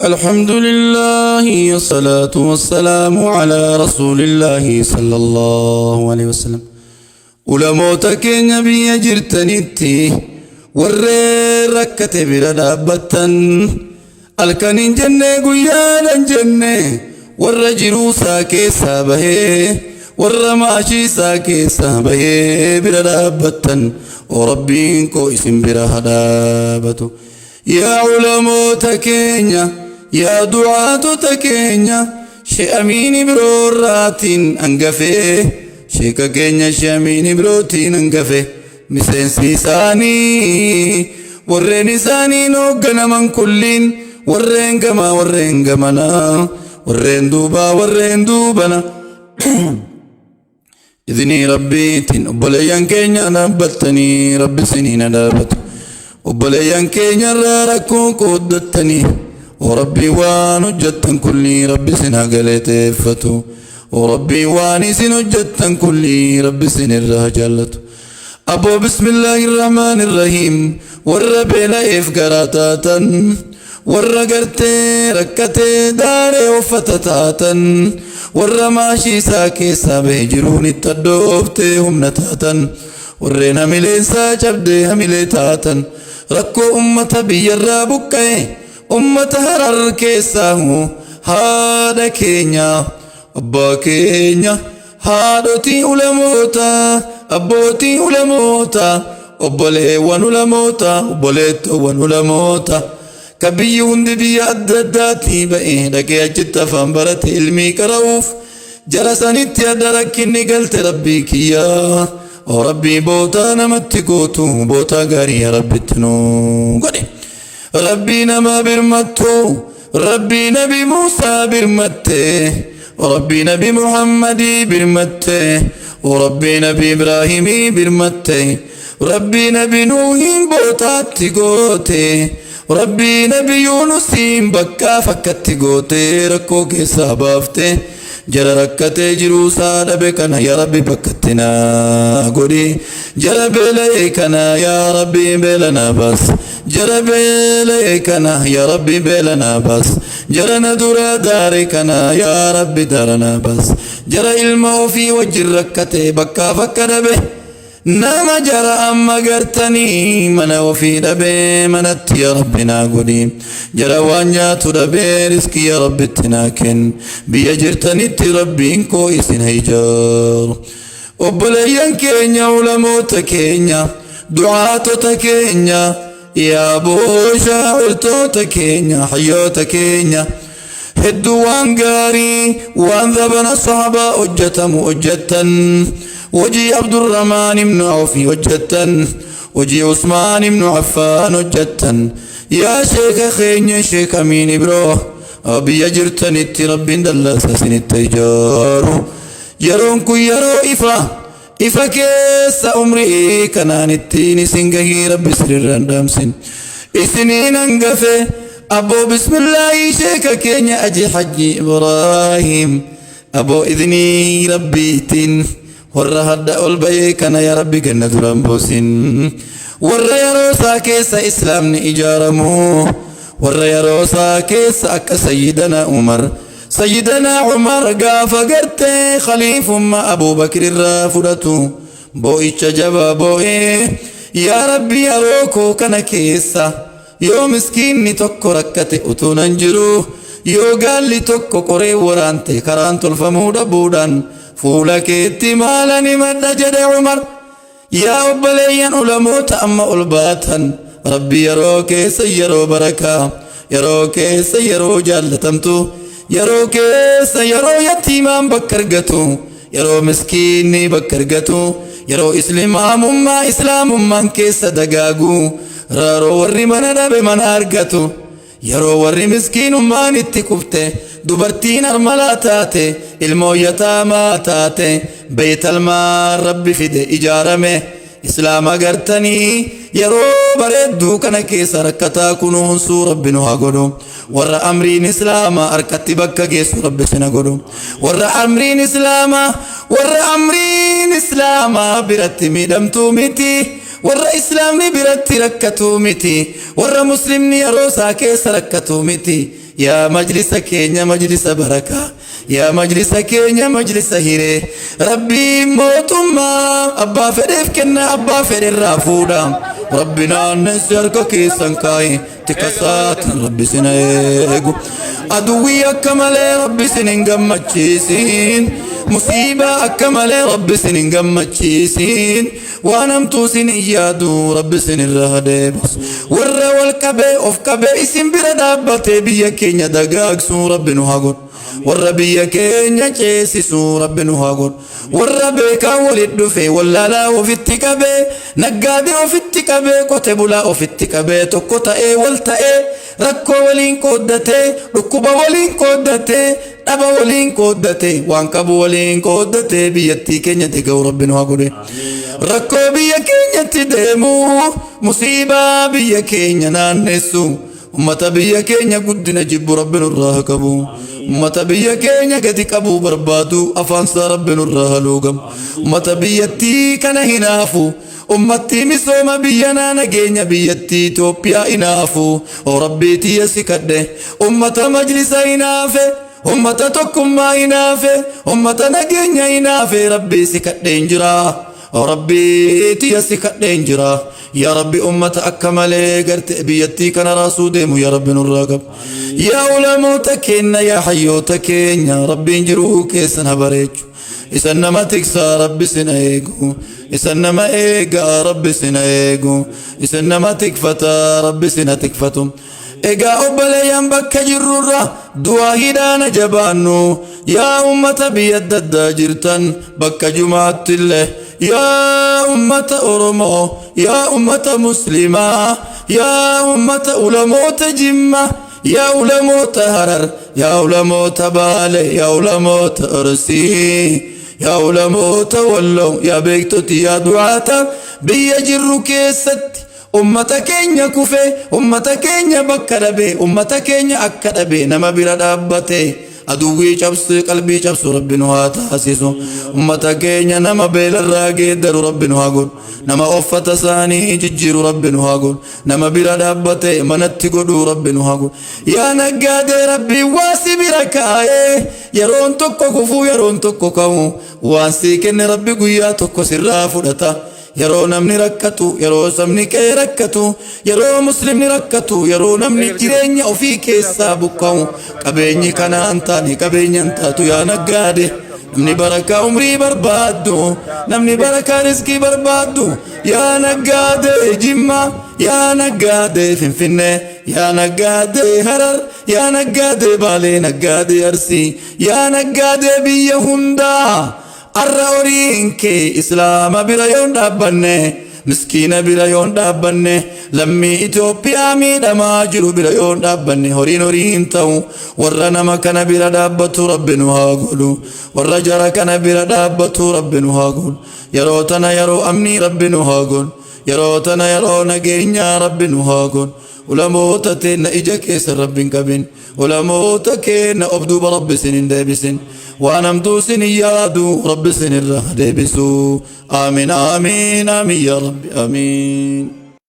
الحمد لله والصلاة والسلام على رسول الله صلى الله عليه وسلم. Ulamoota keenya biyya jirtanitti warreen rakkate bira dhaabbattan, halkan hin jenne, guyyaan jenne, warra jiruusaa keessaa bahee, warra maashiisaa keessaa bahee bira dhaabbattan, oo Rabbiin koo isin bira haa dhaabatu. Yaa ulamoota keenya, yaa du'aatota keenya, Shee Amiin Ibroorraatiin hangafee, sheeka keenya Shee Amiin Ibrootiin hangafe, miseensi isaanii, warreen isaaniin hoogganaman kulliin, warreen gamaa, warreen gamanaa, warreen duubaa, warreen duubana, idinii Rabbiitiin obboleeyyan keenya dhaabbattanii, Rabbi isiniin dhaabatu. Obboleeyyan keenya irraa rakkoo qooddattanii, oo Rabbii waan hojjettan kullii Rabbi isin haa galateeffatu. Oo Rabbii waan isin hojjettan kullii Rabbi isin irraa jaallatu. Aboo, bismillaahi irrahmaan irrahiim, warra beela'eef garaa taatan, warra gartee rakkatee daaree uffata taatan, warra maashii isaa keessaa bahee jiruun itti addooftee humna taatan, warreen hamileen isaa cabdee hamilee taatan, rakkoo ummata biyyarraa buqqa'e, ummata Harar keessaa, haadha keenya, abbaa keenya, haadhotii ulamoota, abbootii ulamoota, obboleewwan ulamoota, obboleettowwan ulamoota, ka biyyi hundi biyya adda addaatii ba'ee dhaqee achitti afaan barate ilmii qara'uuf, jara sanitti adda rakkinni galte, Rabbii kiyyaa, oo Rabbii bootaa namatti gootu, bootaa gaarii yaa Rabbitti nu godhe. Rabbii nama birmattu, Rabbii Nabi Muusaa birmatte, Rabbii Nabi Muhammadii birmatte, Rabbii Nabi Ibraahimii birmatte, Rabbii Nabi Nuuhiin bootaatti goote, Rabbii Nabi Yuunusiin bakkaa fakkatti goote, rakkoo keessaa baafte, jara rakkatee jiruusaa dhabe kana yaa Rabbi bakkatti naa godhi. Jara beela'e kana yaa Rabbi beela naa baas. Jara beela'e kana yaa Rabbi beela naa baas. Jara na dura daare kana yaa Rabbi daara naa baas. Jara ilma ofii wajjin rakkate bakkaa fakka dhabe, nama jara amma gartanii mana ofii dhabee manatti yaa Rabbi naa godhi. Jara waan nyaatu dhabee riskii yaa Rabbitti naa kenn. Biyya jirtanitti Rabbiin koo isin haa ijaaru. Obboleeyyan keenya, ulamoota keenya, du'aatota keenya, yaa booshaa'irtoota keenya, hayyoota keenya, hedduu waan gaarii, waan zabana sahabaa hojjetamu hojjettan, hojii Abdurrahmaan ibnu Awfi hojjettan, hojii Usmaan ibnu Affaan hojjettan. Yaa sheeka keenya, Sheek Amiin Ibroo, biyya jirtanitti Rabbiin dallasa isinitti ijaaru. Yeroon kun yeroo ifa ifa keessa umrii kanaan ittiin isin gahii Rabbi sirrirraan dhaamsin isiniin hangafe. Aboo, bismillaahi, sheeka keenya aji Hajji Ibraahim, aboo, idnii Rabbiitiin warra hadda ol bahee kana yaa Rabbi ganna duraan boosin. Warra yeroo isaa keessa Islaamni ijaaramu, warra yeroo isaa keessa akka Sayyidana Umar, Sayyidana Umar gaafa gartee khaliifummaa Abubakir irraa fudhatu boo'icha jabaa boo'ee, "Yaa Rabbi, yeroo koo kana keessa yoo miskiinni tokko rakkate utuu nan jiru, yoo gaalli tokko qoree waraante karaan tolfamuu dhabuudhaan, fuula keetti maalan himadha?" jedhe Umar. Yaa obboleeyyan ulamoota amma ol baatan, Rabbi yeroo keessa yeroo barakaa, yeroo keessa yeroo jaallatamtu, yeroo keessa yeroo yatiimaan bakka argatu, yeroo miskiinni bakka argatu, yeroo islaamummaa islaamummaan keessa dagaagu, yeroo warri mana dhabe mana argatu, yeroo warri miskiinummaan itti kufte, dubartiin armalaa taate, ilmoo yataamaa taate, beeytalmaan Rabbi fide ijaarame, Islaama gartanii, yeroo bareedduu kana keessa rakkataa kunuunsuu Rabbi nu haa godhu. Warra amriin Islaamaa harkatti bakka geessu Rabbi sina godhu. Warra amriin Islaamaa, warra amriin Islaamaa biratti miidhamtuu miti, warra Islaamni biratti rakkatuu miti, warra Muslimni yeroo isaa keessa rakkatuu miti. Yaa majlisa keenya majlisa barakaa, yaa majlisa keenya majlisa hiree. Rabbiin mootummaa abbaa fedheef kenna, abbaa fedherraa fuudha. Rabbi naannessi harka keessan kaa'e tikasaatiin Rabbi sin eegu. Aduwwii akka malee Rabbi sin hin gammachiisin. Musiibaa akka malee Rabbi sin hin gammachiisin. Waan hamtuu sin hin yaadu, Rabbi sin irraa haa deebisu. Warra wal qabee of qabee isin bira dhaabbatee biyya keenya dagaagsu Rabbi nu haa godhu. Warra biyya keenya ceesisu Rabbi nu haa godhu. Warra beekaa walit dhufe, wallaalaa ofitti qabee, naggaadee ofitti qabee, qote bulaa ofitti qabee, tokko ta'ee, wal ta'ee, rakkoo waliin qooddatee, dhukkuba waliin qooddatee, dhaba waliin qooddatee, waan qabu waliin qooddatee biyyattii keenya deeggaru Rabbi nu haa godhe. Rakkoo biyya keenyatti deemu, musiibaa biyya keenya naannessu, ummata biyya keenya guddina jibbu Rabbi nurraa haa qabu. Ummata biyya keenya gadi qabuu barbaadu afaansaa Rabbi nurraa haluugamu. Ummata biyyattii kana hinaafu, ummattii misooma biyyanaa, nageenya biyyattii Itoophiyaa hinaafu, o Rabbii tiyya si kadhe, ummata majlisa hinaafe, ummata tokkummaa hinaafe, ummata nageenya hinaafe, Rabbii si kadheen jira. O Rabbii tiyya si kadheen jira. Yaa Rabbi, ummata akka malee garte biyyattii kana raasuu deemu yaa Rabbi nurraa qab. Yaa ulamoota keenya, yaa hayyoota keenya, Rabbiin jiruu keessan haa bareechu. Isan nama tiksaa, Rabbi sina eegu. Isan nama eegaa, Rabbi sina eegu. Isan nama tikfataa, Rabbi sina tikfatu. Egaa obboleeyyan, bakka jirrurra du'aa hidhaana jabaannu. Yaa ummata biyya adda addaa jirtan, bakka jumaattillee, yaa ummata Oromoo, yaa ummata Muslimaa, yaa ummata ulamoota Jimma, yaa ulamoota Harar, yaa ulamoota Baale, yaa ulamoota Arsii, yaa ulamoota Walloo, yaa beektoti, yaa du'aata biyya jirru keessatti, ummata keenya kufe, ummata keenya bakka dhabe, ummata keenya akka dhabe nama bira dhaabbate aduwwii cabsu, qalbii cabsu Rabbi nu haa taasisu. Ummata keenya nama beelarraa geeddaru Rabbi nu haa godhu. Nama uffata isaanii jijjiiru Rabbi nu haa godhu. Nama bira dhaabbate manatti godhu Rabbi nu haa godhu. Yaa naggaadee, Rabbi waa si bira kaa'ee, yeroon tokko kufuu, yeroon tokko ka'u, waan sii kenne Rabbi guyyaa tokko sirraa fudhata. Yeroo namni rakkatu, yeroo sabni kee rakkatu, yeroo Muslimni rakkatu, yeroo namni jireenya ofii keessaa buqqa'u, qabeenyi kanaan taane qabeenyaan taatu. Yaa naggaade, namni barakaa umrii barbaaddu, namni barakaa rizqii barbaaddu, yaa naggaade Jimma, yaa naggaade Finfinnee, yaa naggaade Harar, yaa naggaade Baalee, naggaade Arsii, yaa naggaade biyya hundaa, arra horiin kee Islaama bira yoon dhaabbanne, miskiina bira yoon dhaabbanne, lammii Itoophiyaa miidhamaa jiru bira yoon dhaabbanne, horiin horiin ta'u. Warra nama kana bira dhaabbatu Rabbi nu haa godhu. Warra jara kana bira dhaabbatu Rabbi nu haa godhu. Yeroo tana yeroo amnii Rabbi nu haa godhu. Yeroo tana yeroo nageenyaa Rabbi nu haa godhu. Ulamoota teenna ija keessa Rabbi hin qabin. Ulamoota keenna of duuba Rabbi isin hin deebisin. Waan hamtuu isin hin yaadu Rabbi isin irraa deebisu. Amiin, amiin, amiin, yaa Rabbi, amiin.